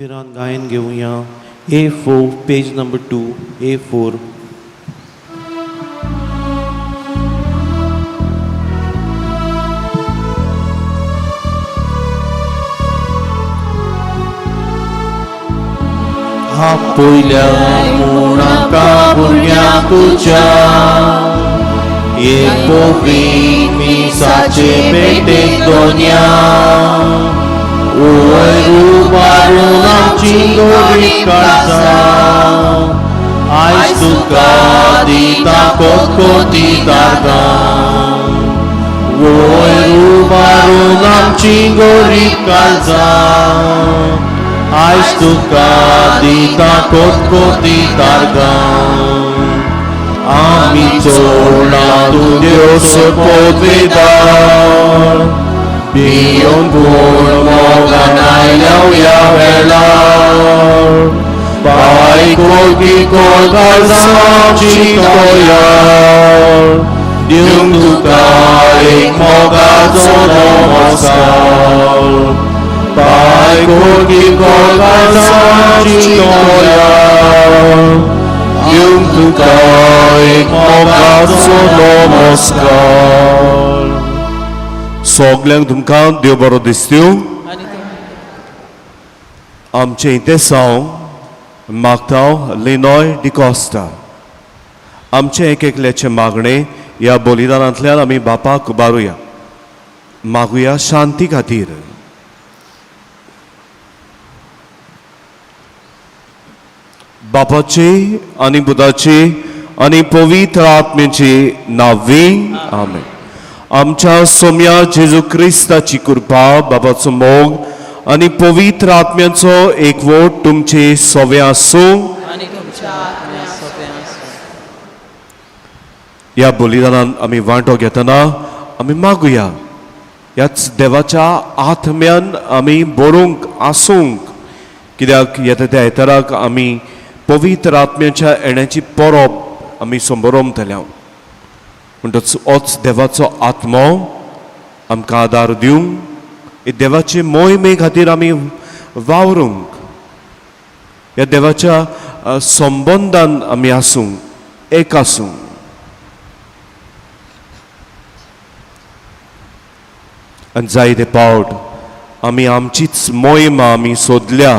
फिरान गायन घेवया. A4, page number 2, A4. आपयल्या मुणाका भुरग्या तुज्या एक पवित्र मिसाचे भेटेक दोनया वयर उबारून आमची गरीब काळजां आयज तुका दिता कोटकोटी दारगां वयर उबारून आमची गरीब काळजां आयज तुका दिता कोटकोटी दारगां आमी चोडला तूं देव पदवेदार पियोन पूण मोगान आयल्या ह्या वेळार पाय कोटी काळजांची तयार दिवंक तुका एक मोगाचो नमस्कार पाय कोटी काळजांची तयार दिवंक तुका एक मोगाचो नमस्कार. सगल्यांक तुमकां देव बरो दिसत्यो. आमचें इतेसांव मागता लिनॉय डिकॉस्टा. आमचें एक एकल्याचें मागणें ह्या बलिदानांतल्यान आमी बापाक उबारुया. मागुया शांती खातीर. बापाचे आनी बुधाचे आनी पवित्र आत्म्याचे नांवी आमेन. आमच्या सोम्या जेजू क्रिस्ताची कृपा, बाबाचो मोग आनी पवित्र आत्म्याचो एकवट तुमचे सोवे आसूं. ह्या बलिदानान आमी वांटो घेतना आमी मागुया ह्याच देवाच्या आत्म्यान आमी बरोवंक आसूंक, कित्याक येता त्या आयताराक आमी पवित्र आत्म्याच्या येण्याची परब आमी संबरोमतल्या. म्हणटच होच देवाचो आत्मो आमकां आदार दिवंक, हे देवाचे मोहिमे खातीर आमी वावरूंक, ह्या देवाच्या संबंदान आमी आसूंक, एक आसूंक. आनी जायते पावट आमी आमचीच मोहिमा आमी सोदल्या,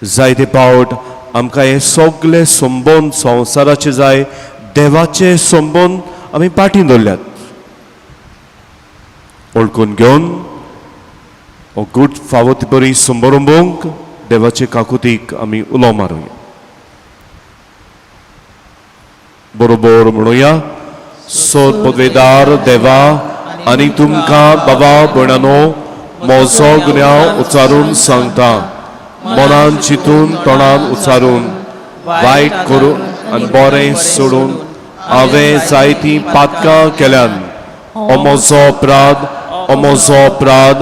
जायते पावट आमकां हे सगळे संबंद संवसाराचे जाय, देवाचे संबंद आमी पाटी दवरल्यात. वळखून घेवन हो गूट फावो ती बरी संबरोंबोंक देवाचे काकुतीक आमी उलो मारुया. बरोबर म्हणुया. सोद पदवेदार देवा आनी तुमकां बाबा भयणानो म्हजो गुन्यांव उच्चारून सांगता, मनान चिंतून तोंडान उच्चारून वायट करून आनी बरें सोडून हांवें जायतीं पातकां केल्यान. हो म्हजो अपराध, हो म्हजो अपराध,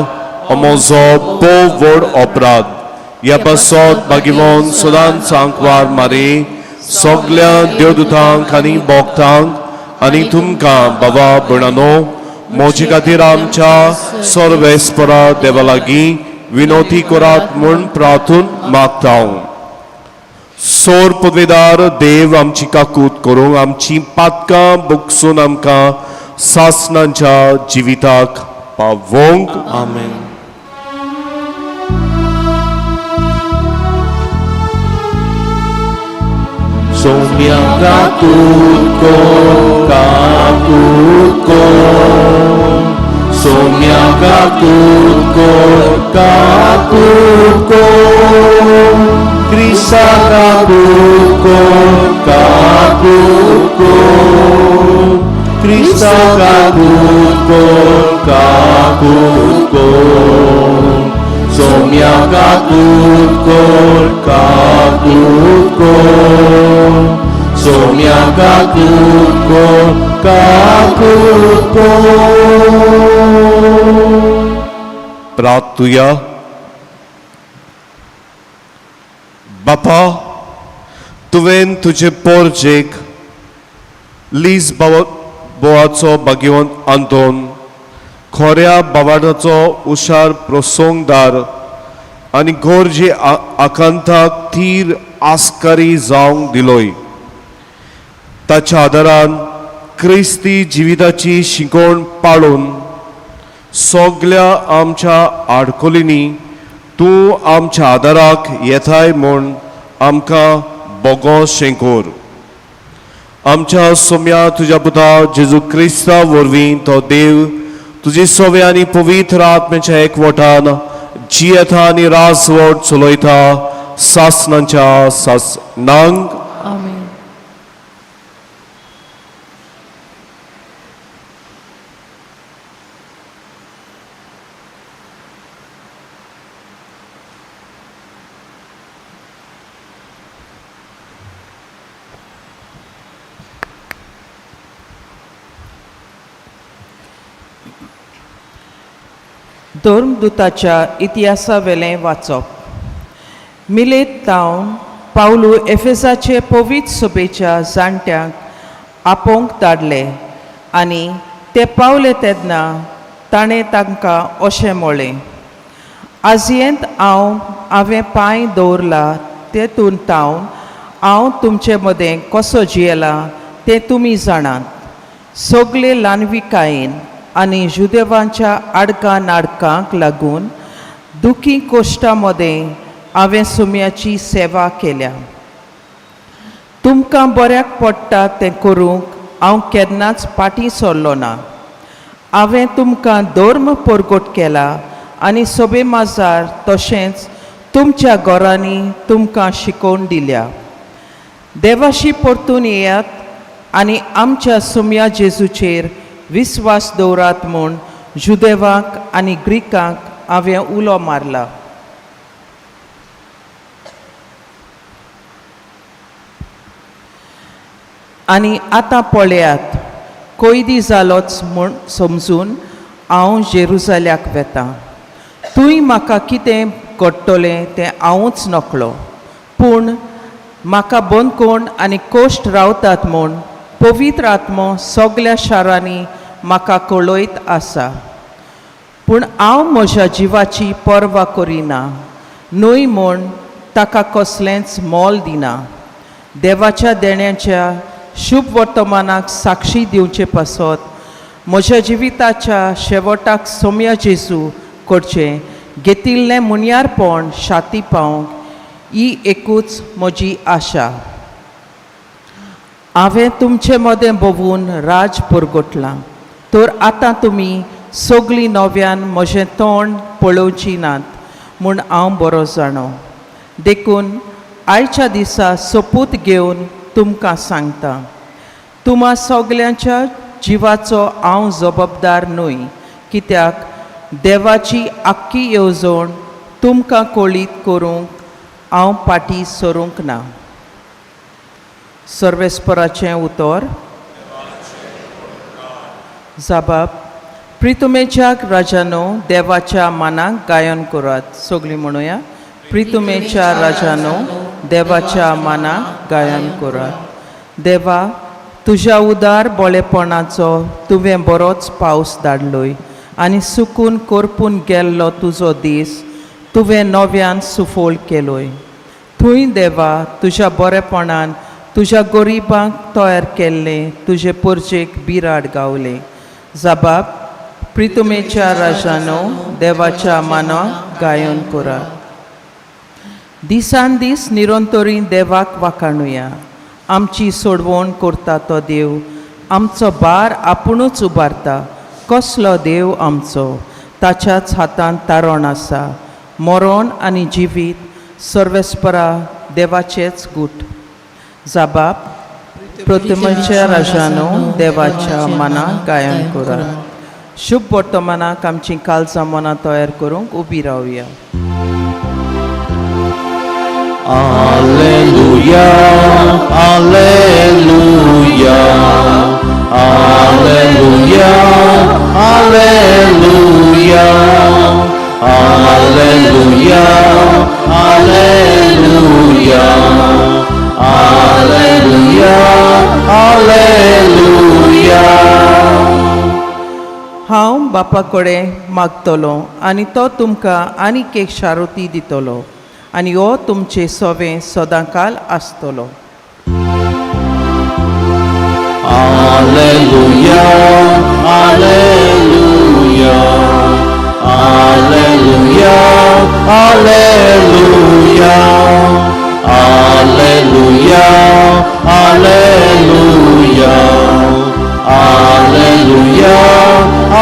हो म्हजो भोव व्हड अपराध. ह्या पासत भागीवन सदांच सांकवार मारी सगल्या देवदूतांक आनी भक्तांक आनी तुमकां बाबा भयणानो म्हजे खातीर आमच्या सर्वेस्परा देवा लागीं विनोती करात म्हूण प्रार्थून मागता. सोर पदवेदार देव आमची काकूत करूंक, आमची पातकां बुकसून आमकां सासणांच्या जिविताक पावोवंक. आमेन. सोम्या काकूत को, काकूत को, सोम्या काकूत को, काकूत को, क्रिस्ता काकूत को, काकूत को, क्रिस्ता काकूत को, काकूत को, सोम्या काकूत को, काकूत को, सोम्या काकूत को, काकूत को. प्रार्थुया. बापा, तुवें तुजे पोरजेक लीज बोवाचो बागेवन आंतोन खऱ्या बावाडाचो हुशार प्रसंगदार आनी गरजे आकांताक थीर आस्कारी जावंक दिलोय. ताच्या आदारान क्रिस्ती जिविताची शिकवण पाळून सगल्या आमच्या आडखळींनी तूं आमच्या आदाराक येताय म्हूण आमकां बोगो शेंकोर. आमच्या सोम्या तुज्या पुता जेजू क्रिस्ता वरवीं तो देव तुजी सवे आनी पवित्र आत्म्याच्या एकवटान जियेता आनी राजवट चलयता सासनाच्या सासनांक. आमेन. धर्मदूताच्या इतिहासावेलें वाचप. मिलेत तावन पावलू एफेसाचे पवित्र सभेच्या जाणट्यांक आपोवंक धाडले आनी ते पावले तेन्ना ताणें तांकां अशें म्हळें, आजयेंत हांवें पांय दवरला तेतून तावन हांव तुमचे मदें कसो जियेला तें तुमी जाणात. सगळे ल्हानविकायेन आनी जुदेवांच्या आडकां नाडकांक लागून दुखी कोश्टा मदें हांवें सुम्याची सेवा केल्या. तुमकां बऱ्याक पडटा तें करूंक हांव केन्नाच फाटीं सरलो ना. हांवें तुमकां धर्म परगट केला आनी सोबे माजार तशेंच तुमच्या घरांनी तुमकां शिकोवन दिल्या. देवाशी परतून येयात आनी आमच्या सुम्या जेजूचेर विस्वास दवरात म्हूण जुदेवांक आनी ग्रिकांक हांवें उलो मारला. आनी आतां पळयात, कोयदी जालोच म्हूण समजून हांव जेरुजाल्याक वेतां. थंय म्हाका कितें घडटलें तें हांवूच नकळो, पूण म्हाका बंदखण आनी कोश्ट रावतात म्हूण पवित्र आत्मो सगल्या शारांनी म्हाका कळयत आसा. पूण हांव म्हज्या जिवाची पर्वा करिना न्हय म्हूण ताका कसलेंच मोल दिना. देवाच्या देण्याच्या शुभ वर्तमानाक साक्षी दिवचे पासत म्हज्या जिविताच्या शेवटाक सोम्या जेजू करचें घेतिल्लें मुन्यारपण शाती पावंक ही एकूच म्हजी आशा. हांवें तुमचे मदें भोंवून राज परगटलां, तर आतां तुमी सगळीं नव्यान म्हजें तोंड पळोवचीं नात म्हूण हांव बरो जाणो. देखून आयच्या दिसा सोपूत घेवन तुमकां सांगता, तुमा सगल्यांच्या जिवाचो हांव जबाबदार न्हय, कित्याक देवाची आख्खी येवजण तुमकां कळीत करूंक हांव फाटीं सरूंक ना. सर्वेस्पराचें उतर. जाबाब. प्रितुमेच्या राजानो देवाच्या मानाक गायन करात. सगळीं म्हणुया, प्रितुमेच्या राजानो देवाच्या मानाक गायन करात. देवा, तुज्या उदार बोळेपणाचो तुवें बरोच पावस धाडलोय आनी सुकून करपून गेल्लो तुजो दीस तुवें नव्यान सुफोळ केलोय. थंय देवा तुज्या बरेपणान तुज्या गरिबांक तयार केल्लें तुजे परजेक बिराड गावलें. जाबाब. प्रितुमेच्या राजानो देवाच्या मानाक गायन करात. दिसान दीस निरंतरी देवाक वाखाणुया. आमची सोडवण करता तो देव, आमचो भार आपुणूच उबारता. कसलो देव आमचो, ताच्याच हातांत तारण आसा. मरण आनी जिवीत सर्वेस्परा देवाचेच गूट. जाबाब. प्रतिमेच्या राजानो देवाच्या मनाक गायन करात. शुभ वर्तमानाक आमची कालजां मनां तयार करूंक उबी रावया. Alleluia, Alleluia, Alleluia, Alleluia, Alleluia, Alleluia, Alleluia, Alleluia. हांव बापा बापा कडेन मागतलो आनी तो तुमकां आनीक एक शारुती दितलो आनी हो तुमचे सोवें सदांकाल आसतलो. Alleluia, Alleluia, Alleluia, Alleluia, Alleluia, Alleluia, Alleluia,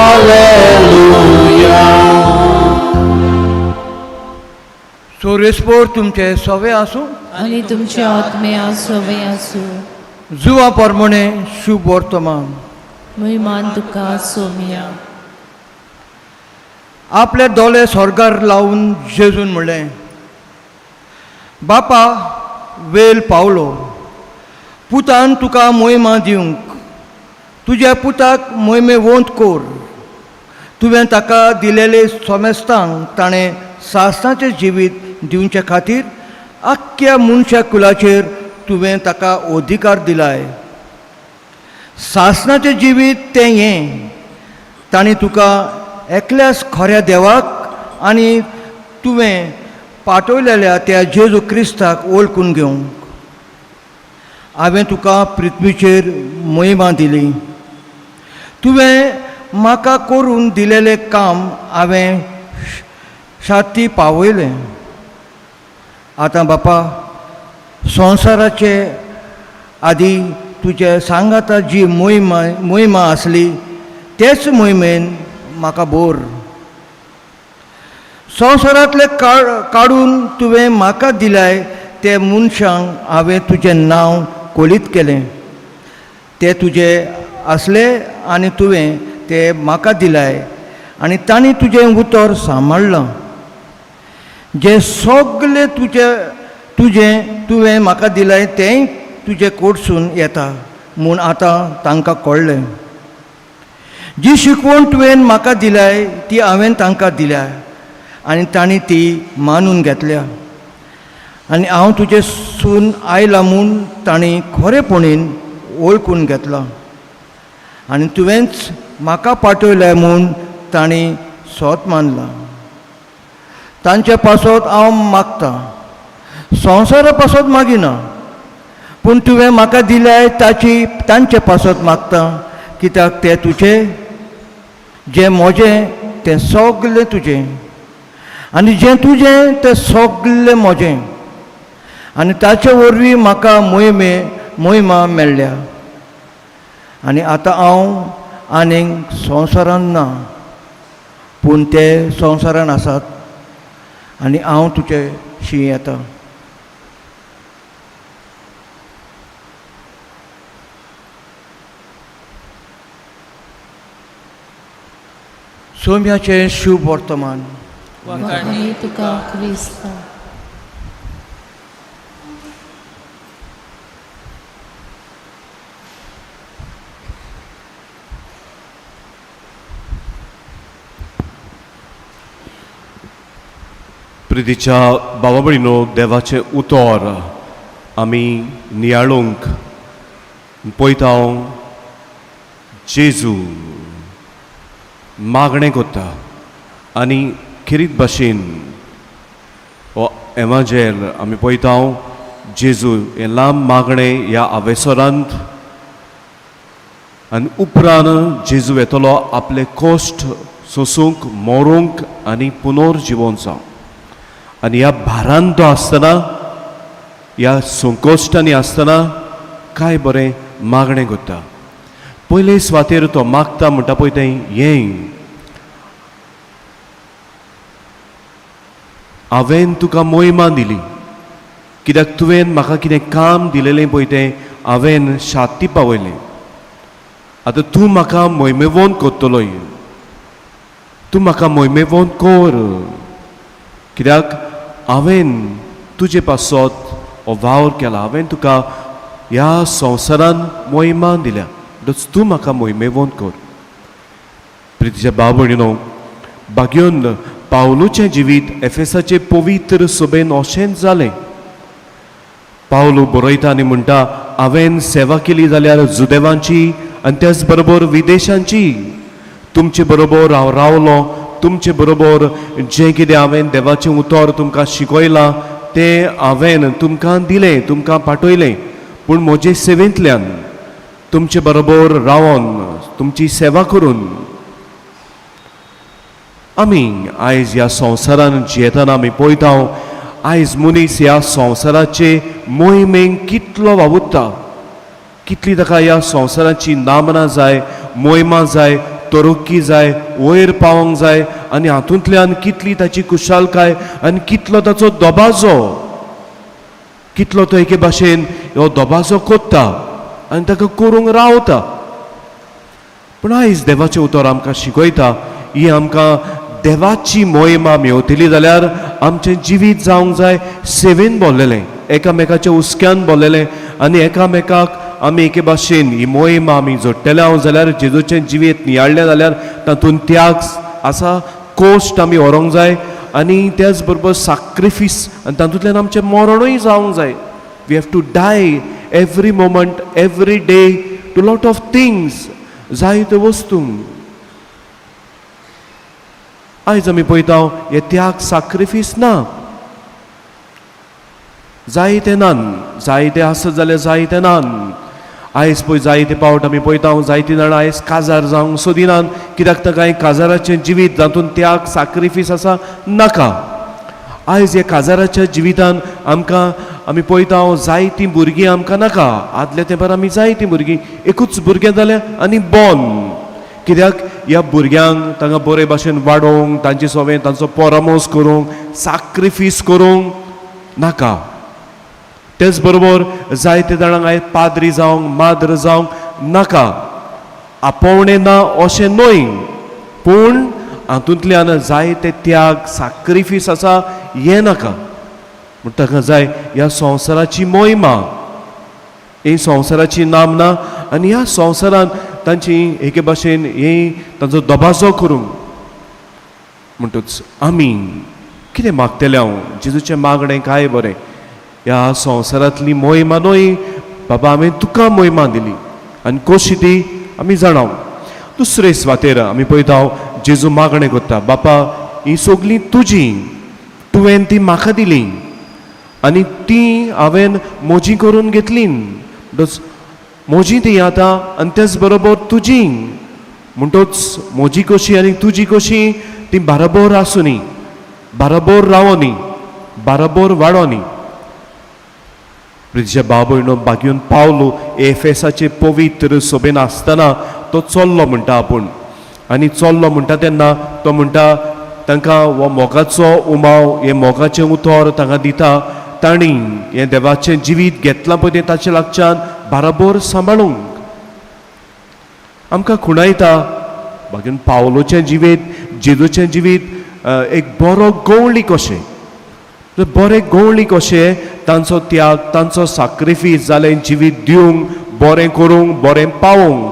Alleluia. सोरेस्पोर तुमचे सवे आसूं आनी तुमचे आत्मे आसोवे आसूं. जुवा परमणे शुभ वर्तमान. महिमान तुका सोमिया. आपले दोळे स्वर्गार लावन जेजून म्हणलें, बापा वेल पावलो, पुतान तुका मोहिमा दिवंक, तुज्या पुताक मोहिमे वंत कोर. तुवें ताका दिलेले सोमेस्तांक ताणें सासणाचें जिवीत दिवचे खातीर आख्ख्या मनशा कुलाचेर तुवें ताका अधिकार दिलाय. सासणाचें जिवीत तें हें, तांणी तुका एकल्याच खऱ्या देवाक आनी तुवें पाठवलेल्या त्या जेजू क्रिस्ताक वळखून घेवंक. हांवें तुका पृथ्वीचेर मोहिमा दिली. तुवें म्हाका करून दिलेलें काम हांवें शाती पावयलें. आतां बापा, संवसाराचे आदी तुजे सांगाता जी मोहिमा मोहिमा आसली तेच मोहिमेन म्हाका बोर. संवसारांतले काडून तुवें म्हाका दिलाय ते मनशांक हांवें तुजें नांव कोलीत केलें. ते तुजे आसले आनी तुवें ते म्हाका दिलाय आनी तांणी तुजें उतर सांबाळ्ळां. जें सगलें तुजें तुजें तुवें म्हाका दिलाय तेंय तुजें कोडसून येता म्हूण आतां तांकां कळ्ळें. जी शिकवण तुवें म्हाका दिलाय ती हांवें तांकां दिल्या आनी तांणी ती मानून घेतल्या आनी हांव तुजे सून आयला म्हूण तांणी खरेपणीन वळखून घेतलां आनी तुवेंच म्हाका पाठयल्या म्हूण तांणी सोत मानलां. तांचे पासत हांव मागतां, संवसारा पासत मागिना, पूण तुवें म्हाका दिल्याय ताची तांचे पासत मागता, कित्याक ते तुजें, जें म्हजें तें सगलें तुजें आनी जें तुजें तें सगलें म्हजें आनी ताचे वरवीं म्हाका मोहिमे मोहिमा मेळ्ळ्या. आनी आतां हांव आनीक संवसारान ना, पूण ते संवसारान आसात आनी हांव तुजे शी येता. सोम्याचें शुभ वर्तमान. वाखाणी तुका क्रिस्ता. प्रितीच्या बाबा भयणीनो, देवाचें उतर आमी नियाळूंक पळयता. जेजू मागणें करता आनी खेरीत भाशेन हो एवाजेल आमी पळयता. जेजू हें लांब मागणें ह्या आवेसरांत आनी उपरांत जेजू येतलो आपले कश्ट सोसूंक, मरूंक आनी पुनर्जिवन जावंक. आनी ह्या भारान तो आसतना, ह्या संकोश्टांनी आसतना काय बरें मागणें करता. पयले सुवातेर तो मागता म्हणटा पळय तें हें, हांवें तुका मोहिमा दिली कित्याक तुवें म्हाका कितें काम दिलेलें पळय तें हांवें शाती पावयलें. आतां तूं म्हाका मोहिमेवोन करतलोय, तूं म्हाका मोहिमेवोन कर, कित्याक हांवें तुजे पासत हो वावर केला, हांवें तुका ह्या संवसारान मोहिमा दिल्या, म्हणटच तूं म्हाका मोहिमेवोन कर. प्रितीच्या भाव भयणीनो, भाग्योन पावलूचें जिवीत एफेसाचे पवित्र सभेन अशेंच जालें. पावलू बरयता आनी म्हणटा, हांवें सेवा केली जाल्यार जुदेवांची आनी त्याच बरोबर विदेशांची, तुमचे बरोबर हांव रावलो, तुमचे बरोबर जें कितें हांवें देवाचें उतर तुमकां शिकयलां तें हांवें तुमकां दिलें, तुमकां पाठयलें. पूण म्हजे सेवेंतल्यान तुमचे बरोबर रावन तुमची सेवा करून आमी आयज ह्या संवसारान जियेतना आमी पळयता, आयज मनीस ह्या संवसाराचे मोहिमेक कितलो वावुरता, कितली ताका ह्या संवसाराची नामना जाय, मोहिमा जाय, तरक्की जाय, वयर पावोंक जाय आनी हातूंतल्यान कितली ताची कुशालकाय आनी कितलो ताचो दबाजो, कितलो तो एके भाशेन हो दबाजो कोत्ता आनी ताका करूंक रावता. पूण आयज देवाचें उतर आमकां शिकयता, ही आमकां देवाची मोहिमा मेवतली जाल्यार आमचें जिवीत जावंक जाय सेवेन भरलेलें, एकामेकाच्या हुस्क्यान भरलेलें आनी एकामेकाक आमी एके भाशेन ही मोहिमा आमी जोडटले हांव जाल्यार, जेजूचें जिवीत नियाळ्ळें जाल्यार तातूंत त्याग आसा, कोश्ट आमी व्हरूंक जाय आनी त्याच बरोबर साक्रिफीस आनी तातूंतल्यान आमचें मरणूय जावंक जाय. We have to die every moment, every day to lot of things, जायत्यो वस्तू. आयज आमी पळयता हे त्याग साक्रिफीस ना, जायते नान, जायते आसत जाल्यार जायते नान. आयज पळय जायते पावट आमी पळयता, जायतीं जाणां आयज काजार जावंक सोदिनात, कित्याक तर कांय काजाराचें जिवीत जातून त्याग साक्रिफीस आसा नाका. आयज ह्या काजाराच्या जिवितान आमकां आमी पळयता जायतीं भुरगीं आमकां नाका. आदल्या तेंपार आमी जायतीं भुरगीं, एकूच भुरगें जालें आनी बॉन, कित्याक ह्या भुरग्यांक तांकां बरे भाशेन वाडोवंक, तांचे सवें तांचो परामोस करूंक, साक्रिफीस करूंक नाका. तेच बरोबर जायते जाणांक आयज पाद्री जावंक, माद्र जावंक नाका. आपोवणें ना अशें न्हय, पूण हातूंतल्यान जायते त्याग साक्रिफीस आसा हें नाका. म्हण ताका जाय ह्या संवसाराची मोहिमा, ही संवसाराची नामना आनी ह्या संवसारान तांची एके भाशेन हे तांचो दबाजो करूंक. म्हणटूच आमी कितें मागतले हांव जेजूचें मागणें काय बरें, ह्या संवसारांतली मोहिमा न्हय बाबा, हांवें तुका मोहिमा दिली आनी कशी ती आमी जाणा. दुसरे सुवातेर आमी पळयता जेजू मागणें करता, बापा ही सगळीं तुजी, तुवें ती म्हाका दिली आनी ती हांवें म्हजी करून घेतली. म्हणटच म्हजी ती आतां आनी तेच बरोबर तुजी, म्हणटच म्हजी कशी आनी तुजी कशी ती बाराबोर आसूनी, बाराबोर रावोनी, बाराबोर वाडोनी. प्रितीच्या भाव भयणो, बागयोन पावलो एफेसाचे पवित्र सोबेन आसतना तो चल्लो म्हणटा आपूण, आनी चल्लो म्हणटा तेन्ना तो म्हणटा तांकां हो मोगाचो उमाव, हें मोगाचें उतर तांकां दिता, तांणी हें देवाचें जिवीत घेतलां पळय तें ताचे लागच्यान बाराबोर सांबाळूंक आमकां खुणायता. बागीन पावलोचें जिवीत, जेजूचें जिवीत एक बरो गवळी कशें, बरे गवळी कशें तांचो त्याग, तांचो साक्रिफीस जालें जिवीत दिवंक, बरें करूंक, बरें पावोवंक.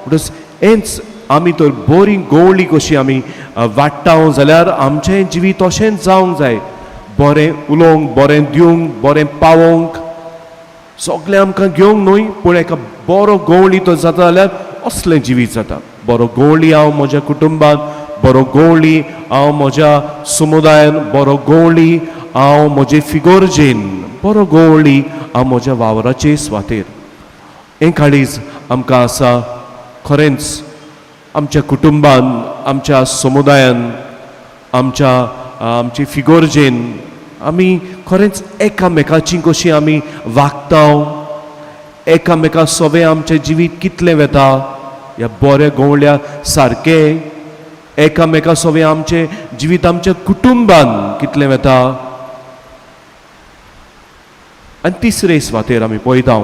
म्हणटच हेंच आमी तर बरी गवळी कशी आमी वाडटा जाल्यार आमचें जिवीत अशेंच जावंक जाय, बरें उलोवंक, बरें दिवंक, बरें पावोवंक. सगळें आमकां घेवंक न्हय, पूण एका बरो गवळी तो जाता जाल्यार असलें जिवीत जाता. बरो गवळी हांव म्हज्या कुटुंबान, बरो गवळी हांव म्हज्या समुदायान, बरो गवळी हांव म्हजे फिगोर्जेन, बरो गवळी हांव म्हज्या वावराचे सुवातेर. हें काळीज आमकां आसा खरेंच आमच्या कुटुंबान, आमच्या समुदायान, आमची फिगोर्जेन आमी खरेंच एकामेकाची कशी आमी वागता, एकामेका सोवे आमचें जिवीत कितलें वेता ह्या बऱ्या गवळ्या सारकें, एकामेका सोवे आमचें जिवीत आमच्या कुटुंबान कितलें वेता. आनी तिसरे सुवातेर आमी पळयता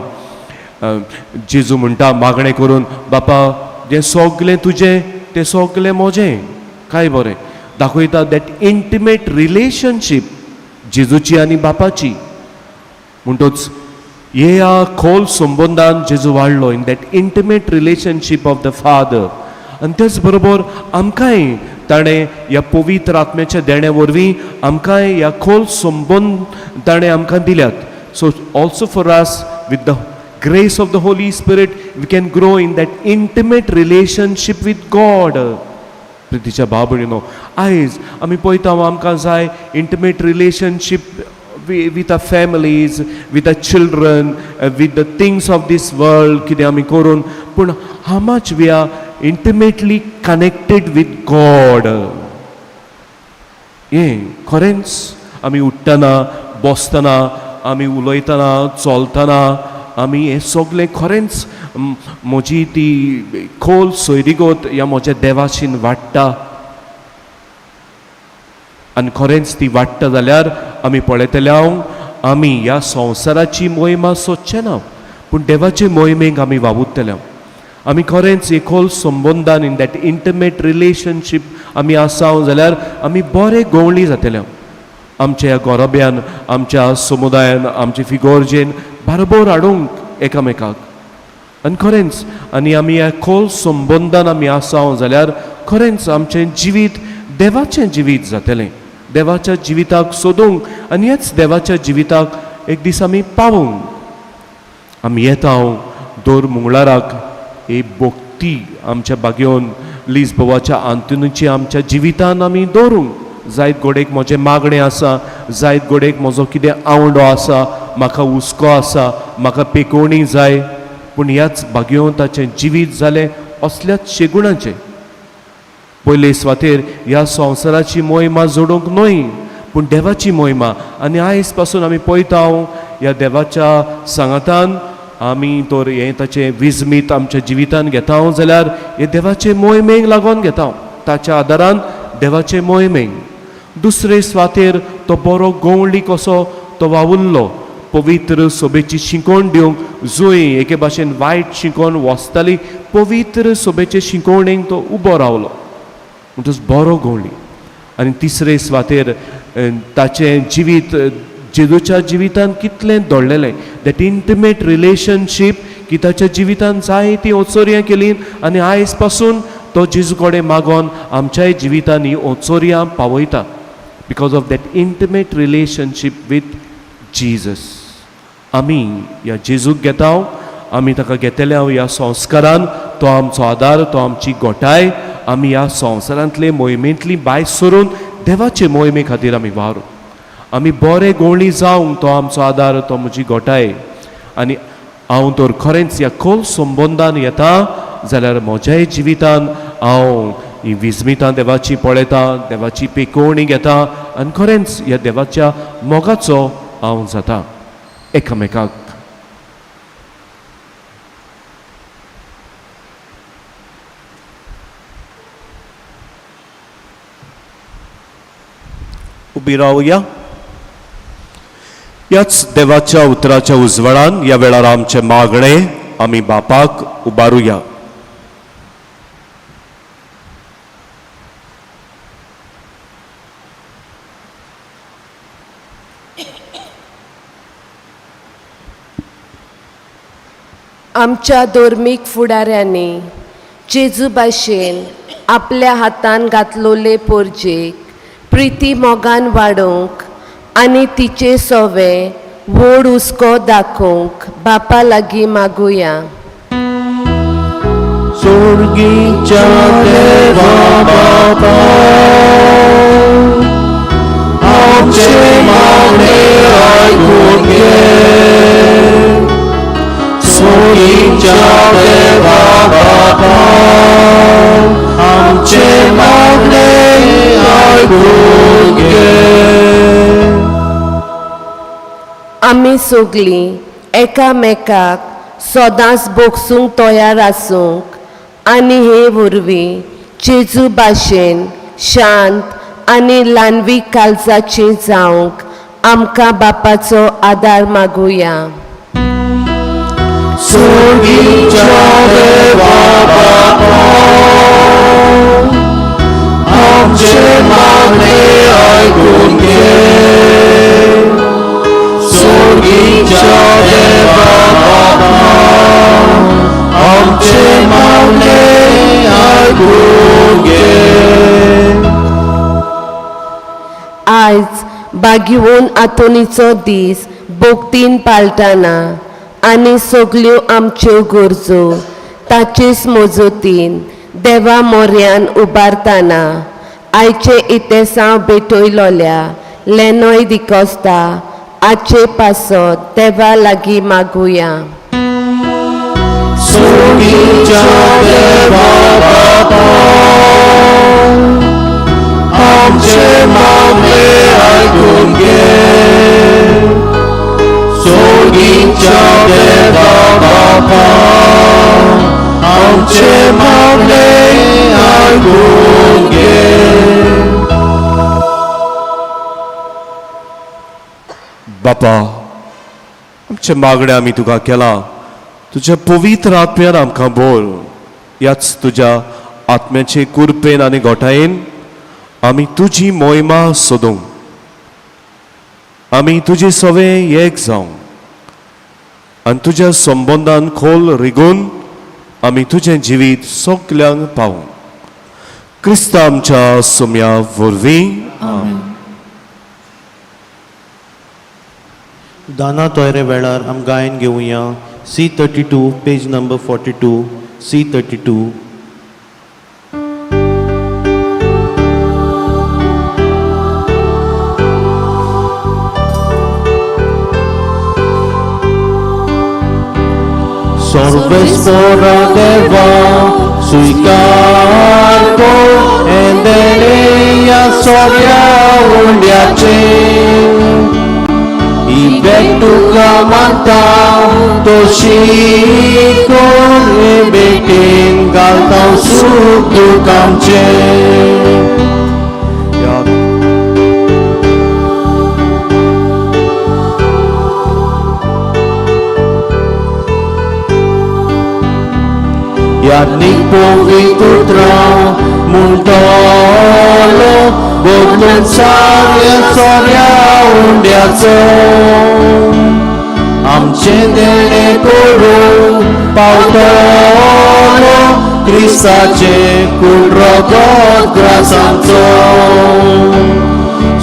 जेजू म्हणटा मागणें करून, बापा जें सगलें तुजें तें सगलें म्हजें. काय बरें दाखयता that intimate relationship जेजूची आनी बापाची. म्हणटच ह्या खोल संबंदान जेजू वाडलो, in that intimate relationship of the Father. आनी तेच बरोबर आमकांय ताणें ह्या पवित्र आत्म्याच्या देण्या वरवीं आमकांय ह्या खोल संबंद ताणें आमकां दिल्यात. So also for us, with the grace of the Holy Spirit, we can grow in that intimate relationship with God. प्रितीच्या भाव भयणीनो, आयज आमी पळयता, आमकां जाय intimate relationship with our families, with our children, with the things of this world, कितें आमी करून. पूण how much we are intimately connected with God? हें खरेंच आमी उठ्ठना, बसतना, आमी उलयतना, चलतना, आमी हें सगळें खरेंच म्हजी ती खोल सोयरीगत ह्या म्हज्या देवाशीन वाडटा. आनी खरेंच ती वाडटा जाल्यार आमी पळयतले हांव, आमी ह्या संवसाराची मोहिमा सोदचे ना, पूण देवाचे मोहिमेक आमी वावुरतले. आमी खरेंच एक खोल संबंदान, इन that intimate relationship आमी आसा जाल्यार आमी बरे गवळी जातले. आमच्या ह्या गोरब्यान, आमच्या समुदायान, आमचे फिगोर्जेन बारोबर हाडूंक एकामेकाक. आनी खरेंच आनी आमी ह्या खोल संबंदान आमी आसा जाल्यार खरेंच आमचें जिवीत देवाचें जिवीत जातलें. देवाच्या जिविताक सोदूंक आनी ह्याच देवाच्या जिविताक एक दीस आमी पावूंक आमी येता. दर मंगळाराक ही भक्ती आमच्या बागेवन लिजबोवाच्या आंतोनीची आमच्या जिवितान आमी दवरूंक. जायत गोडेक म्हजें मागणें आसा, जायत गोडेक म्हजो कितें आवंडो आसा, म्हाका हुस्को आसा, म्हाका पेकोवणी जाय, पूण ह्याच भाग्यवंताचें जिवीत जालें असल्याच शेगुणाचें. पयले सुवातेर ह्या संवसाराची मोहिमा जोडूंक न्हय, पूण देवाची मोहिमा. आनी आयज पासून आमी पळयता, ह्या देवाच्या सांगातान आमी तर हें ताचें विजमीत आमच्या जिवितान घेता जाल्यार हे देवाचे मोहिमेक लागून घेता, ताच्या आदारान देवाचे मोहिमेक. दुसरे सुवातेर तो बरो गवळी कसो तो वावुरलो पवित्र सोबेची शिकवण दिवंक. जंय एके भाशेन वायट शिकवण वचताली, पवित्र सोबेचे शिकवणेक तो उबो रावलो, म्हणटच बरो गवळी. आनी तिसरे सुवातेर ताचें जिवीत जेजूच्या जिवितान कितलें दोडलेलें, that intimate relationship, की ताच्या जिवितान जायतीं ओचोरयां केलीं आनी आयज पासून तो जेजू कडेन मागोन आमच्याय जिवितान ही ओचोरयां पावयता, because of that intimate relationship with Jesus. आमी ह्या जेजूक घेता, आमी ताका घेतले ह्या संस्कारान. तो आमचो आदार, तो आमची गोठाय. आमी ह्या संवसारांतले मोहिमेंतली भायर सरून देवाचे मोहिमे खातीर आमी वावरू. आमी बरे गोवळी जावंक तो आमचो आदार, तो म्हजी गोठाय. आनी हांव तर खरेंच ह्या खोल संबंदान येता जाल्यार म्हज्याय जिवितान हांव ही विस्मितां देवाची पळयता, देवाची पेकोवणी घेता आनी खरेंच ह्या देवाच्या मोगाचो हांव जाता एकामेकाक. उबी रावया. ह्याच देवाच्या उतराच्या उजवाडान ह्या वेळार आमचे मागणे आमी बापाक उबारुया. आमच्या धर्मीक फुडाऱ्यांनी जेजू भाशेन आपल्या हातान घातलोले पोरजेक प्रिती मोगान वाडोवंक आनी तिचे सोवे व्हड हुस्को दाखोवंक बापा लागीं मागुया. सोर्गीच्या देवा बापा, आमचे मागणे आयकून घे. सोर्गीच्या देवा बापा, आमचे मागणे आयकून घे. आमी सगलीं एकामेकाक सदांच भोगसूंक तयार आसूंक आनी हे वरवीं जेजू भाशेन शांत आनी ल्हानवी काळजाची जावंक आमकां बापाचो आदार मागुया. सोर्गीच्या देवा बापा, आमचे मागणे आयकून घे. सोर्गीच्या देवा बापा, आमचे मागणे आयकून घे. आयज बागिवोन आंतोनीचो दीस भोगतीन पाळटाना आनी सगल्यो आमच्यो गरजो ताचेच मजतीन देवा मोर्यान उबारतना आयचे इतेसांव भेटयलोल्या लेनोय दिकोस्ता आचे पासत देवा लागीं मागुया. सोगीच्या देवा बापा आमचे मागणे आयकून घे. सोगीच्या देवा बापा आमचे मागणे आयकून घे. बापा, आमचे मागणे आमी तुका केलां, तुज्या पवित्र आत्म्यान आमकां बोल. ह्याच तुज्या आत्म्याचे कुरपेन आनी गोठायेन आमी तुजी मोहिमा सोदूंक, आमी तुजे सवे एक जावंक आनी तुज्या संबंदान खोल रिगून आमी तुजें जिवीत सगल्यांक पावूं. क्रिस्ता आमच्या सोम्या वरवीं. दाना तोयरे वेळार आम गायन घेवया. C 32, page number 42, C 32. सर्वेस्पोरा देवा स्वीकार कर हें देणें ह्या सोऱ्या उंड्याचें. ही भेट तुका मानता तशी कर हे भेटेन घालता सूख दूख आमचें. ह्या यादनीक पवित्र उतरां म्हणटलो बदलून साऱ्या सोऱ्या उंड्याचो. आमचें देणें करूंक पावतलो क्रिस्ताचें कूड रगत ग्रासांचो.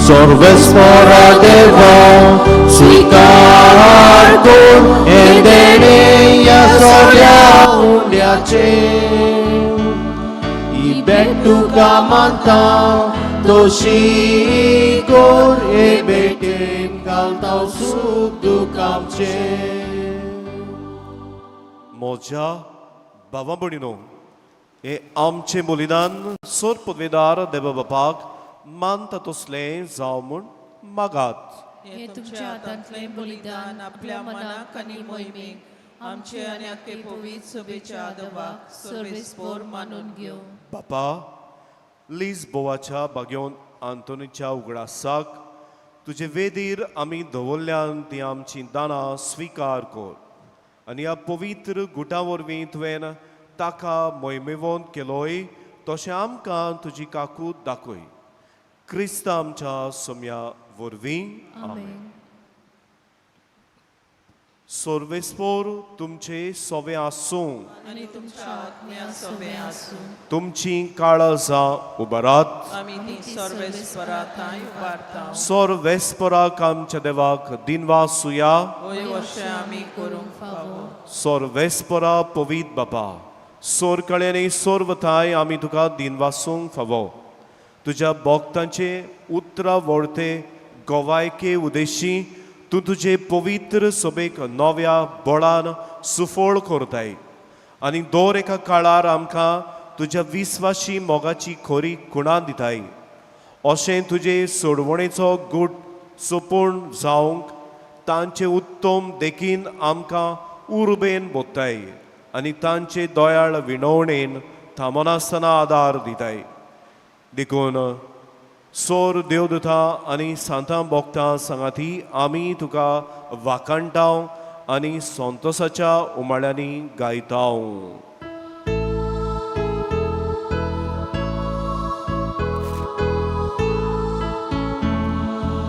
सर्वेस्पोरा देवा स्वीकार कर हें देणें ह्या सोऱ्या उंड्याचें. ही भेट तुका मानता तशी कर हे भेटेन घालता सूख दूख आमचें. म्हज्या भावा भयणीनो, हें आमचें बलिदान सोर पदवेदार देवा बापाक मानता तसलें जावं म्हूण मागात. हे तुमच्या हातांतलें बलिदान आपल्या मनाक आनी मोहिमेक आमचे आनी आख्खे पवित्र सभेच्या आदवाक सर्वेस्पोर मानून घेवं. बापा, लीज बोवाच्या बागेवन आंतोनीच्या उगडासाक तुजे वेदीर आमी दवरल्यान ती आमची दानां स्विकार कर आनी ह्या पवित्र गुटा वरवीं तुवें ताका मोहिमेवंत केलोय तशें आमकां तुजी काकूत दाखय. क्रिस्त आमच्या सोम्या वरवीं. आमेन. सर्वेस्पोर तुमचे सोवे आसूं. आनी तुमच्या आत्म्या सोबे आसूं. तुमची काळजां उबारात. आमी ती सर्वेस्परा थंय उबारता. सर्वेस्पराक आमच्या देवाक दिनवासुया. होय, अशें आमी करूंक फावो. सर्वेस्परा पवीत बापा, सोरकळ्यांनी सोर्वताय आमी तुका दिनवासूंक फावो. तुज्या भक्तांचे उतरां वळते गोवायके उदेशी तूं तुजे पवित्र सभेक नव्या बळान सुफळ करताय आनी दर एका काळार आमकां तुज्या विस्वाशी मोगाची खोरी खुणां दिताय. अशें तुजे सोडवणेचो गूट सोपूण जावंक तांचे उत्तम देखीन आमकां उर्बेन बोत्ताय आनी तांचे दयाळ विणवणेन थांबनासतना आदार दिताय. देखून सोर देवदूता आनी सांतां बोगतां सांगाती आमी तुका वाखाणटाव आनी संतोसाच्या उमाळ्यांनी गायताव.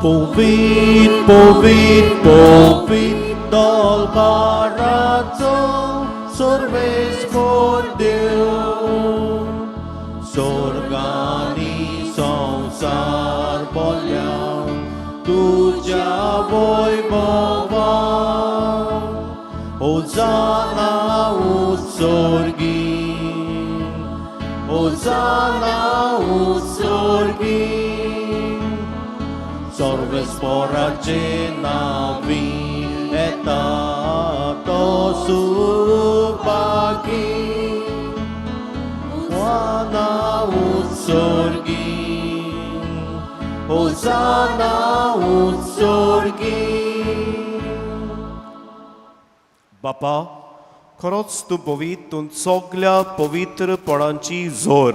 पवीत पवीत पवीत दलबाराचो सर्वेस्पोर देव, स्वर्गानी संवसार बोल्या तुज्या वैभवा. होजाना उत्सर्गी. Hosanna उत्सर्गी सर्वेस्पोराचे नावी येता तो Subhagi Hosanna utsorgi Hosanna utsorgi बापा खरोच तूं पवित्र तूं सगल्या पवित्रपणांची जोर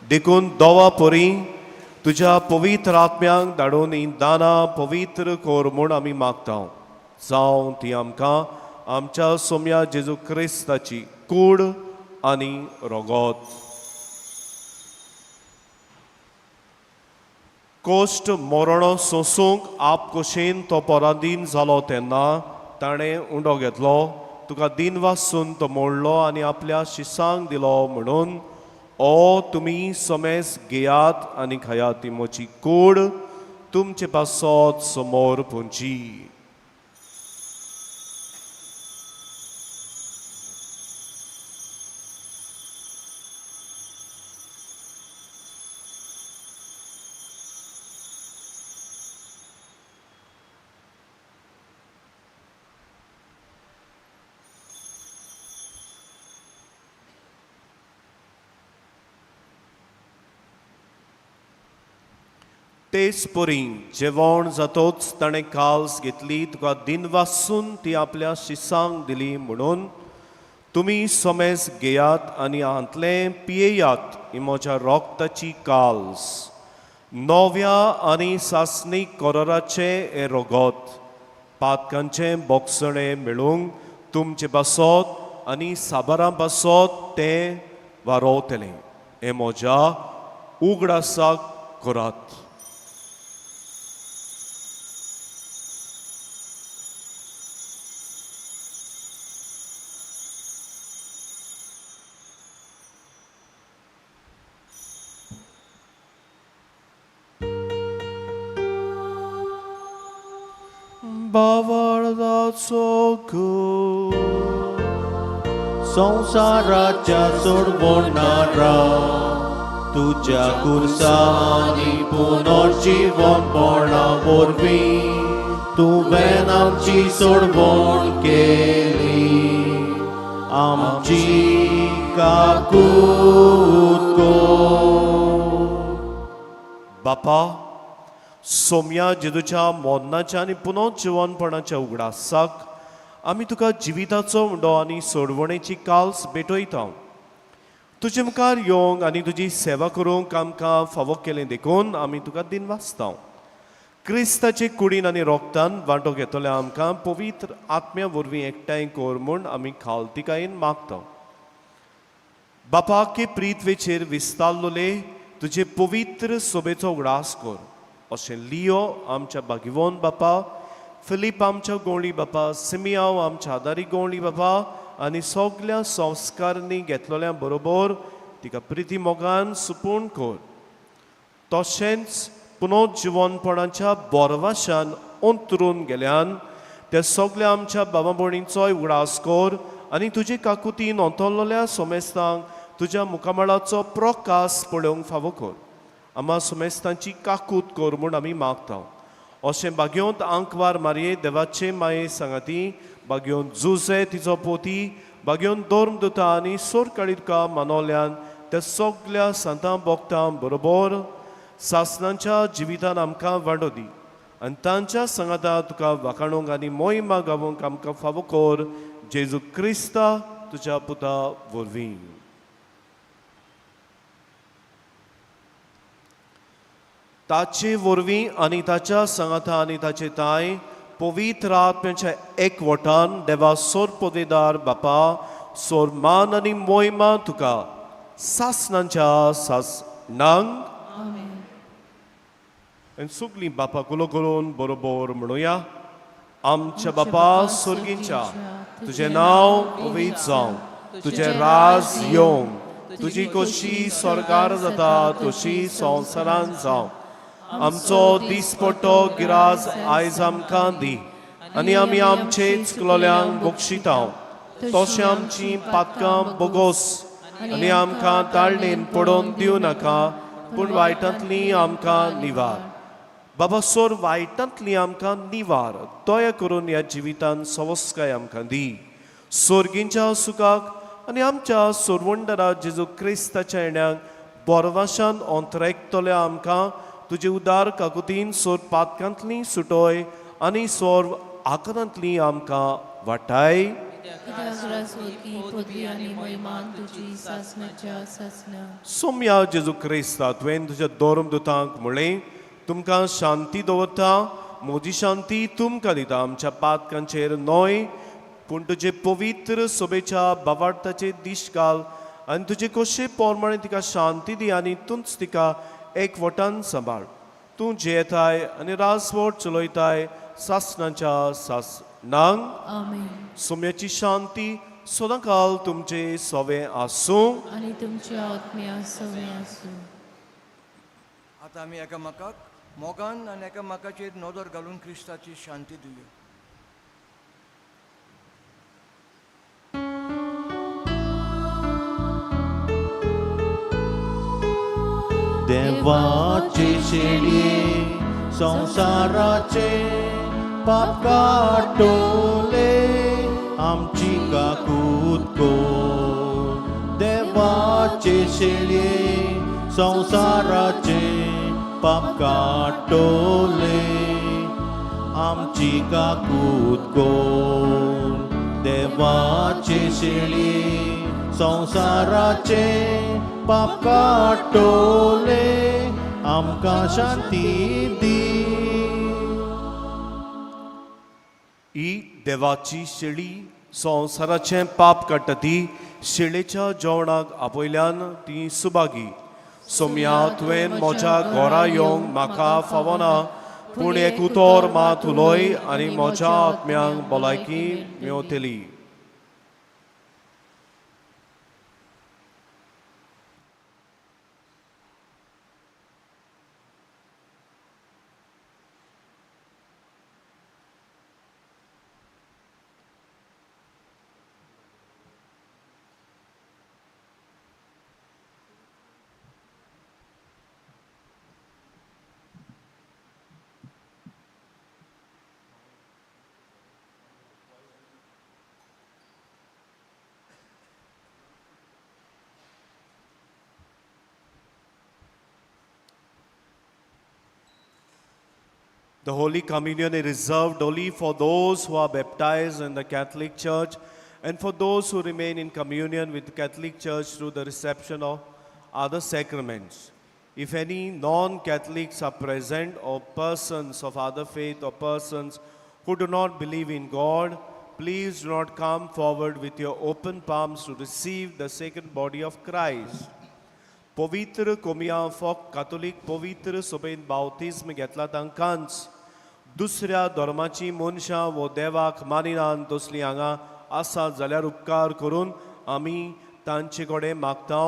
देखून दोवा परी तुज्या पवित्र आत्म्यांक धाडून ही दानां पवित्र कर म्हूण आमी मागता जावं ती आमकां आमच्या सोम्या जेजू क्रिस्ताची कूड आनी रगत. कोश्ट मरणो सोंसूंक आप कुशीन तो पराधीन जालो तेन्ना ताणें उंडो घेतलो तुका दिन वासून तो मोडलो आनी आपल्या शिसांक दिलो म्हणून ओ तुमी समेस घेयात आनी खायात ती म्हजी कूड तुमचे पासत समोर पुंची. तेच परी जेवण जातोच ताणें काल्स घेतली तुका दिनवासून ती आपल्या शिसांक दिली म्हणून तुमी समेस घेयात आनी हांतलें पियेयात ही म्हज्या रोगताची काल्स नव्या आनी सासणीक कोराराचें हें रगत पातकांचें बोगसणें मेळूंक तुमचे पासत आनी साबारां पासत तें वारोवतलें हें म्हज्या उगडासाक करात. बावळदाचो संवसाराच्या सोडवणारा तुज्या कुर्सानी पुनर्जीवनपणा वरवीं तुवें आमची सोडवण केली आमची काकूत कर. बापा सोम्या जेजूच्या मोदनाच्या आनी पुनर्जिवनपणाच्या उगडासाक आमी तुका जिविताचो उंडो आनी सोडवणेची काल्स भेटयता. तुजे मुखार येवंक आनी तुजी सेवा करूंक आमकां फावो केलें देखून आमी तुका दिनवासता. क्रिस्ताचे कुडीन आनी रोगतान वांटो घेतल्या आमकां पवित्र आत्म्या वरवीं एकठांय कर म्हूण आमी खालतिकायेन मागता. बापा के प्रिथवेचेर विस्तारलोले तुजे पवित्र सोबेचो उगडास कर अशें लियो आमच्या बागिवोन बापा फिलीप आमच्या गोंवळी बापा सिमियांव आमच्या आदारी गोंवळी बापा आनी सगल्या संस्कारांनी घेतलेल्या बरोबर तिका प्रिती मोगान सुपूर्ण कर. तशेंच पुनर्जिवनपणाच्या बोरवाशान अंतरून गेल्यान त्या सगल्या आमच्या बाबा भयणींचोय उगडास कर आनी तुजे काकुतीन अंतरलेल्या सोमेस्तांक तुज्या मुखामळाचो प्रकाश पळोवंक फावो कर. आमा सोमेस्तांची काकूत कर म्हूण आमी मागता. अशें बागयोंत आंकवार मारये देवाचे माये सांगाती बागयोंत जुजे तिचो पोती बागयोंत दोर्म दुता आनी सोरकाळी तुका मानवल्यान त्या सगल्या सांतां बोगतां बरोबर सासणांच्या जिवितान आमकां वांटो दी आनी तांच्या सांगाता तुका वाखाणूंक आनी मोहिमा गावोंक आमकां फावो कर जेजू क्रिस्ता तुज्या पुता वरवीं. ताचे वरवीं आनी ताच्या सांगाता आनी ताचे ताय पवित्र आत्म्याच्या एकवटान देवा सोर पदवेदार बापा सोर मान आनी मोहिमा तुका सासणांच्या सासणांक. आनी सगलीं बापा कुलो करून बरोबर म्हणुया. आमच्या बापा सुर्गींच्या तुजें नांव पवित्र जावं तुजें राज येवं तुजी कशी स्वर्गार जाता तशी संवसारान जावं. आमचो दिसपट्टो गिराज आयज आमकां दी आनी आमी आमचे चुकलोल्यांक बक्षितांव तशें आमची पातकां बोगोस आनी आमकां ताळणेन पडोवन दिवं नाका, पूण वायटांतली आमकां निवार. बाबा सोर वायटांतली आमकां निवार. दया करून ह्या जिवितान सवस्काय आमकां दी. सोर्गींच्या सुखाक आनी आमच्या सोरवंडरा जेजू क्रिस्ताच्या येण्याक बोरवाशान ओंतरेकतल्या आमकां तुजे उदार काकुतीन सोर पातकांतली सुटोय आनी सोर आकारांतली आमकां वाटाय. कित्याक सोदकी पदवी आनी महिमान तुजी सासणाच्या सासणा. सोम्या जेजू क्रिस्ता, तुवें तुज्या धर्मदुतांक म्हणलें, तुमकां शांती दवरता, म्हजी शांती तुमकां दिता. आमच्या पातकांचेर न्हय, पूण तुजे पवित्र सोबेच्या बावार्थाचे दीश घाल आनी तुजे कशे प्रमाणे तिका शांती दी आनी तूंच तिका एकवटान सांबाळ. तूं जियेताय आनी रासवट चलयताय सासणाच्या सासणांक. आमेन. सोम्याची शांती सदांकाल तुमचे सोवे आसूं. आनी तुमच्या आत्म्या सवें आसूं. आतां आमी एकामेकाक मोगान आनी एकामेकाचेर नदर घालून क्रिस्ताची शांती दिवया. देवाचे शेळये संवसाराचे पाप काडटले, आमची काकूत कोर. देवाचे शेळये संवसाराचे पाप काडटले, आमची काकूत कोर. देवाचे शेळये संवसाराचे पाप काडटले, आमकां शांती दी. ही देवाची शेळी संवसाराचें पाप काडटा. ती शेळेच्या जेवणाक आपयल्यान ती सुभागी. सोम्या, तुवें म्हज्या घरा येवंक म्हाका फावना, पूण एक उतर मात उलय आनी म्हज्या आत्म्यांक भलायकी मेवतली. The Holy Communion is reserved only for those who are baptized in the Catholic Church and for those who remain in communion with the Catholic Church through the reception of other sacraments. If any non Catholics are present, or persons of other faith, or persons who do not believe in God, please do not come forward with your open palms to receive the sacred body of Christ. पवित्र कोमिया folk कातोलीक पवित्र सभेन बावतिज्म घेतला तांकांच. दुसऱ्या धर्माची मनशां वो देवाक मानिनात तसलीं हांगा आसात जाल्यार उपकार करून आमी तांचे कडेन मागता,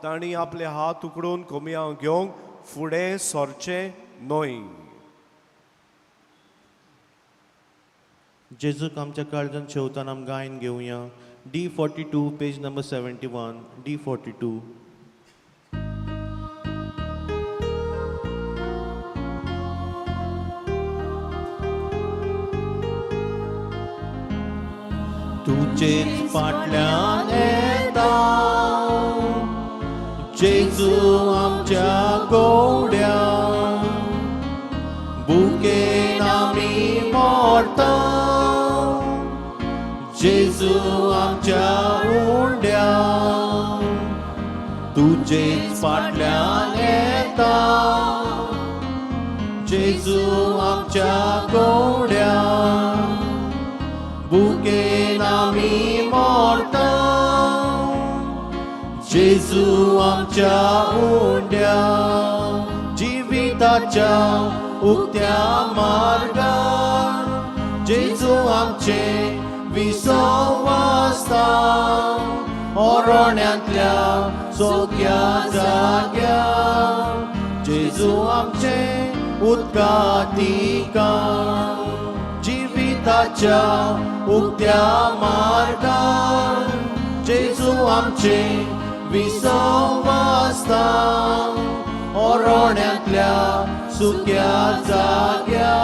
तांणी आपले हात उकडून कोमियांव घेवंक फुडें सरचें न्हय. जेजूक आमच्या काळजान शेवतान आम गायन घेवया. D 42, page number 71, D 42. तुजेच फाटल्यान येता जेजू आमच्या गोड्या, बुकेन आमी मोरता जेजू आमच्या उंड्या. तुजेच फाटल्यान येता जेजू आमच्या गोड्या, बुकेन आमी मोरता जेजू आमच्या उंड्या. जिविताच्या उक्त्या मार्गार जेजू आमचे विसव आसता, ओरण्यांतल्या सोक्या जाग्यार जेजू आमचे उदका तिका. जिविताच्या उक्त्या मार्गार जेजू आमचे विसव आसता ओरोण्यांतल्या सुक्या जाग्या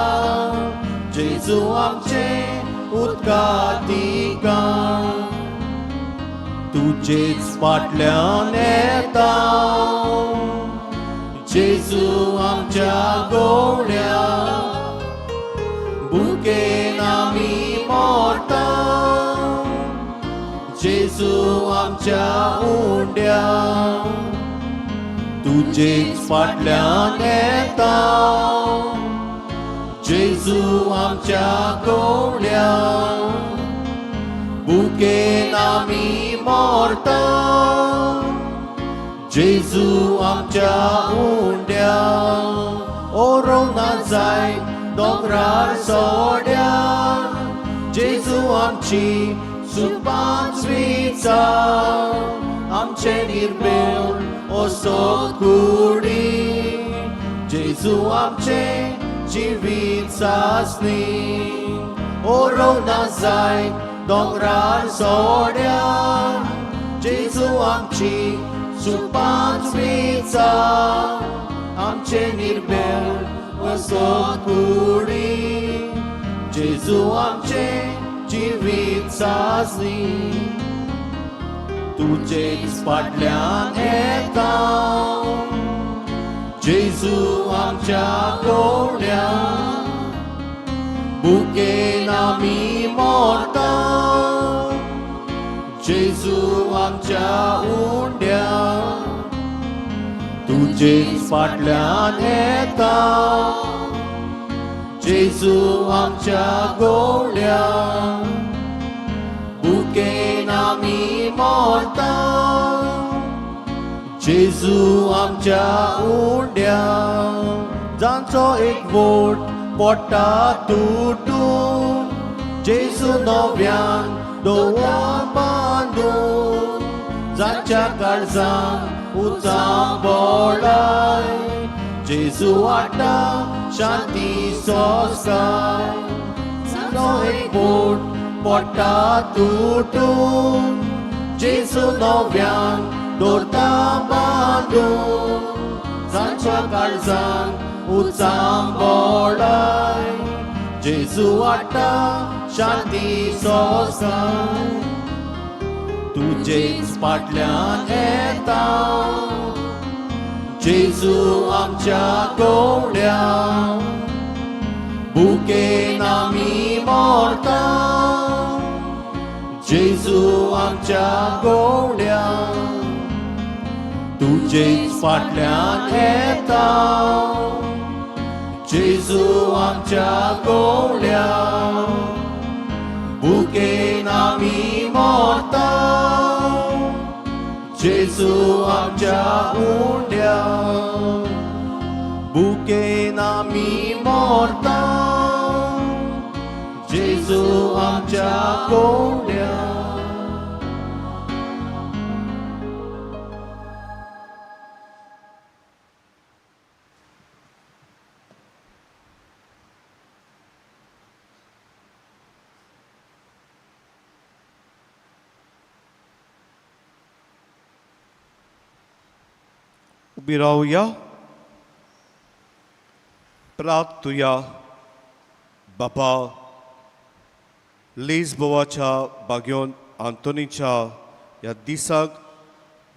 जेजू आमचे उदका ठिकाण तुजेच फाटल्यान येता जेजू आमच्या गोवण्या भुकेन आमी मोरता जेजू आमच्या उंड्या तुजेच फाटल्यान येता जेजू आमच्या गोवण्या भुकेन आमी मोरता जेजू आमच्या उंड्या ओरोना जाय दोंगरार सोड्या जेजू आमची सुपांच विचार आमचे निर्मेळ असो कुडी जेजू आमचे जिवीत सासणी ओरोना जाय दोंगरार सोड्या जेजू आमची सुपांच विचार आमचे निर्मेळ असो कुडी जेजू आमचे जिवीत सासणी तुजेच फाटल्यान येता जेजू आमच्या गोवण्या भुकेन आमी मोरता जेजू आमच्या उंड्या तुजेच फाटल्यान येता जेजू आमच्या गोवण्या भुकेन आमी मोरता जेजू आमच्या उंड्या जांचो एक वोट पोटा तुटून जेजू नव्यान दोवा बांदून जांच्या काळजान उचां बोळाय जेजू वाटा शांती सोसाय जांचो एक बोट पोटा तुटून जेजू नव्यान दोरता बांदून जांच्या काळजान उचां बोळाय जेजू वाटा शांती सोसाय तुजेच फाटल्यान येता जेजू आमच्या गोवण्या भुकेन आमी मोरता जेजू आमच्या गोवण्या तुजेच फाटल्यान येता जेजू आमच्या गोवण्या भुकेन आमी मोरता जेजू आमच्या उंड्या भुकेन आमी मोरता जेजू आमच्या गोवण्या. उबी रावया प्रार्थुया. बापा लिजबोवाच्या बाग्योन आंतोनीच्या ह्या दिसाक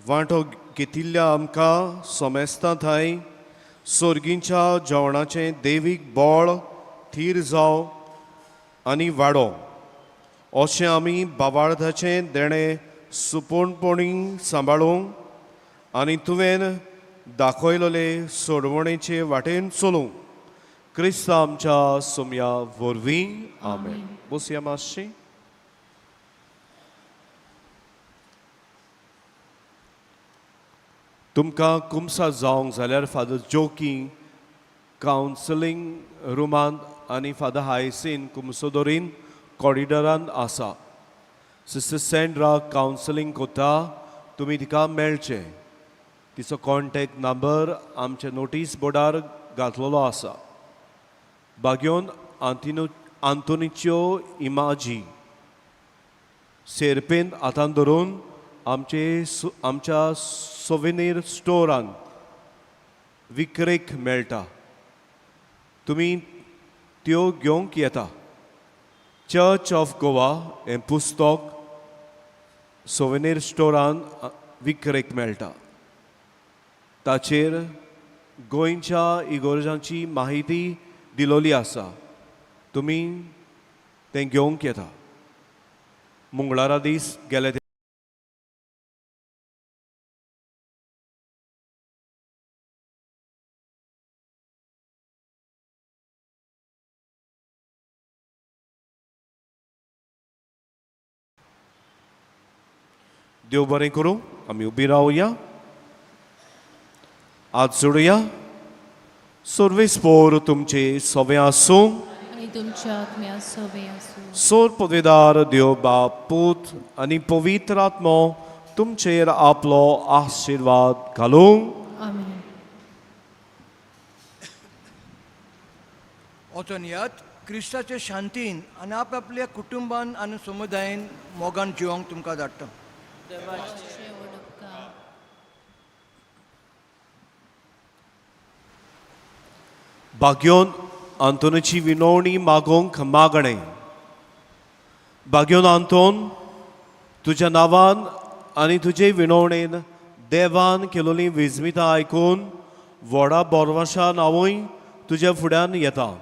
वांटो घेतिल्ल्या आमकां सोमेस्तां थंय सोर्गींच्या जेवणाचें देवीक बळ थीर जावं आनी वाडो अशें आमी बाबार्थाचें देणें सुपूणपणी सांबाळूंक आनी तुवें दाखयलेले सोडवणेचे वाटेन चलूंक क्रिस्त आमच्या सोमया वरवीं आमेन. बसया मातशी. तुमकां कुमसार जावंक जाल्यार फादर जोकी कावन्सिलींग रुमांत आनी फादर हायसीन कुमसोदोरीन कॉरिडॉरांत आसा. सिस्टर सेंड्रा कावन्सिलींग कोता, तुमी तिका मेळचें. तिचो कॉन्टॅक्ट नंबर आमच्या नोटीस बोर्डार घातलेलो आसा. बाग्योन आंतिनो आंतोनीच्यो इमाजी सेरपेन हातान धरून आमचे आमच्या सोविनीर स्टोरान विक्रेक मेळटा. तुमी त्यो घेवंक येता. चर्च ऑफ गोवा हें पुस्तक सोविनीर स्टोरान विक्रेक मेळटा. ताचेर गोंयच्या इगोर्जांची माहिती दिलोली आसा. तुमी तें घेवंक येता. मंगळारा दीस गेले. देव बरें करूं. आमी उबी रावया, हात जोडुया. सर्वेस्पोर तुमचे सवे आसूं. आनी तुमच्या आत्म्या सोबे आसूं. सोर पदवेदार देव बाप, पूत आनी पवित्र आत्मो तुमचेर आपलो आशिर्वाद घालूं. आमेन. वचोन यात क्रिस्ताचे शांतीन आनी आपआपल्या कुटुंबान आनी समुदायेन मोगान जिवंक तुमकां धाडटा. देवाचे व्हड उपकार. भाग्योन आंतोनाची विनवणी मागोवंक मागणें. भाग्योन आंतोन, तुज्या नांवान आनी तुजे विनवणेन देवान केलोलीं विजमितां आयकून व्हडा बोरवाशान हांवूय तुज्या फुड्यान येता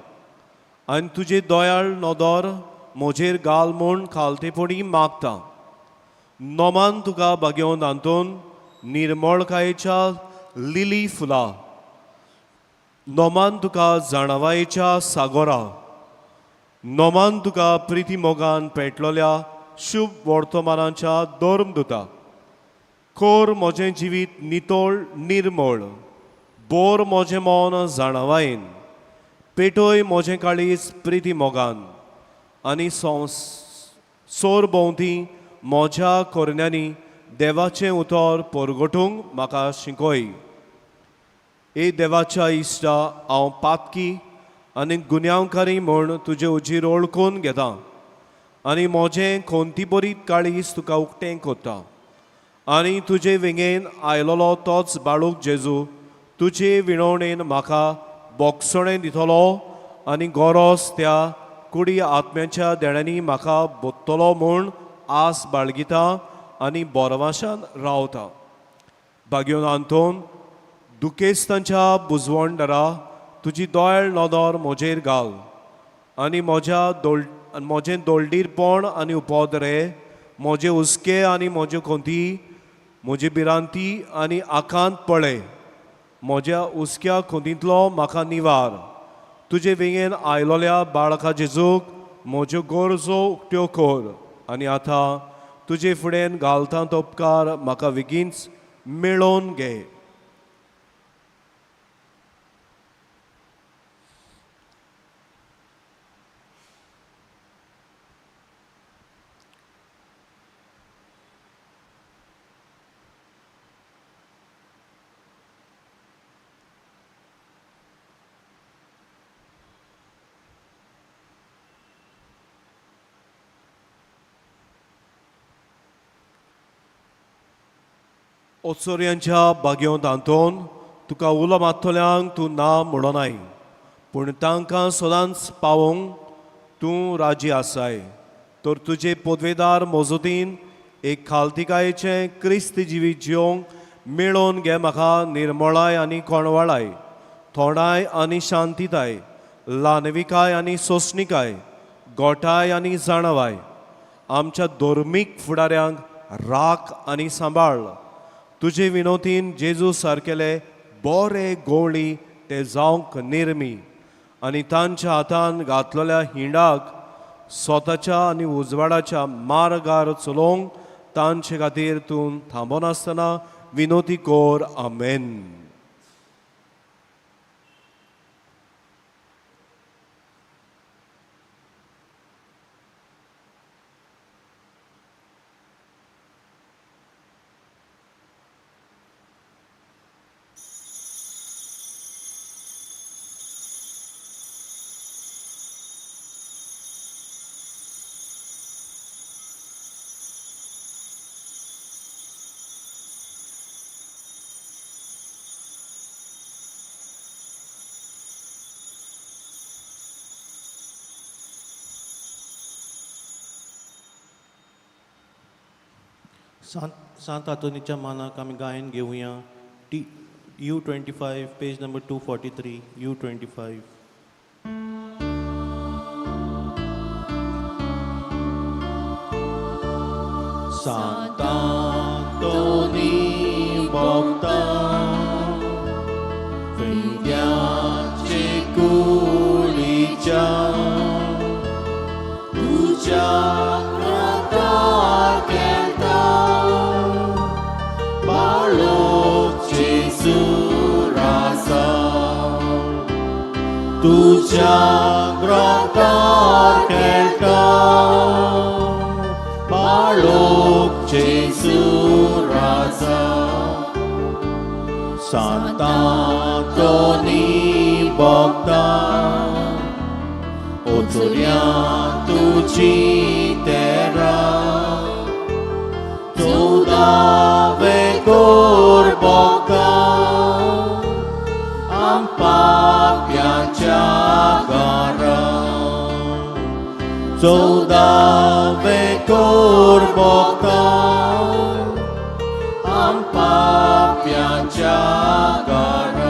आनी तुजे दोयाळ नदर म्हजेर घाल म्हूण खालतेपणी मागता. नोमान तुका भाग्योन आंतोन निर्मळकायेच्या लिली फुलां, नोमान तुका जाणवायेच्या सागोरा, नोमान तुका प्रिती मोगान पेटलोल्या शुभ वर्तमानाच्या धर्मदुता. कोर म्हजें जिवीत नितळ निर्मळ, बोर म्हजें मन जाणवायेन, पेटय म्हजें काळीज प्रिती मोगान आनी संस सोर भोंवती म्हज्या कोरण्यांनी देवाचें उतर परगटूंक म्हाका शिकय. ए देवाच्या इश्टा, हांव पातकी आनी गुन्यांवकारी म्हूण तुजे उजीर वळखून घेता आनी म्हजें कोंती बरीत काळीज तुका उक्तें करता आनी तुजे वेंगेन आयलोलो तोच बाळूक जेजू तुजे विणवणेन म्हाका बोगसणें दितलो आनी गोरोस त्या कुडी आत्म्याच्या देण्यांनी म्हाका बोत्तलो म्हूण आस बाळगिता आनी बोरवाशान रावता. भाग्योन आंतोन, दुखेस्तांच्या बुजवणदारा, तुजी दोळ नदर म्हजेर घाल आनी म्हज्या दोळ म्हजें दोळडीरपण आनी उपद्रे, म्हजे हुस्के आनी म्हज्यो खोंती, म्हजी भिरांती आनी आकांत पळय. म्हज्या हुस्क्या खोंतींतलो म्हाका निवार. तुजे वेंगेन आयलोल्या बाळका जेजूक म्हज्यो गरजो उक्त्यो कर आनी आतां तुजे फुडें घालता तो उपकार म्हाका बेगीनच मेळोवन घे. ओचोरयांच्या बागेवंत आंतोन, तुका उलो मारतल्यांक तूं ना म्हणोनाय, पूण तांकां सदांच पावोवंक तूं राजी आसाय. तर तुजे पदवेदार मजतीन एक खालतिकायेचें क्रिस्त जिवीत जिवंक मेळोवन घे. म्हाका निर्मळाय आनी कोणवाळाय, थोंडाय आनी शांतिताय, ल्हानविकाय आनी सोंसणिकाय, गोठाय आनी जाणवाय. आमच्या धर्मीक फुडाऱ्यांक राख आनी सांबाळ. तुजे विनोतीन जेजू सारकेले बरे गोवळी ते जावंक निर्मी आनी तांच्या हातान घातलेल्या हिंडाक स्वताच्या आनी उजवाडाच्या मार्गार चलोवंक तांचे खातीर तूं थांबनासतना विनोती कोर. आमेन. सांत सांत आंतोनीच्या मानाक आमी गायन घेवया. T U 25, page number 243, U 25. Sant Anthony भोगता फिंग्याचे कुडीच्या तुज्या ग्रंथार खेळटा बाळोचे सुरासा तुज्या ग्रंथार खेळटा बाळोचे सुरासा. सांतांतोनी भोगता ओचोऱ्या तुजी तेरा चवदावे कोर भोगता आम पाप्यांच्या घरा चवदावे कोर भोगता आम पाप्यांच्या घरा.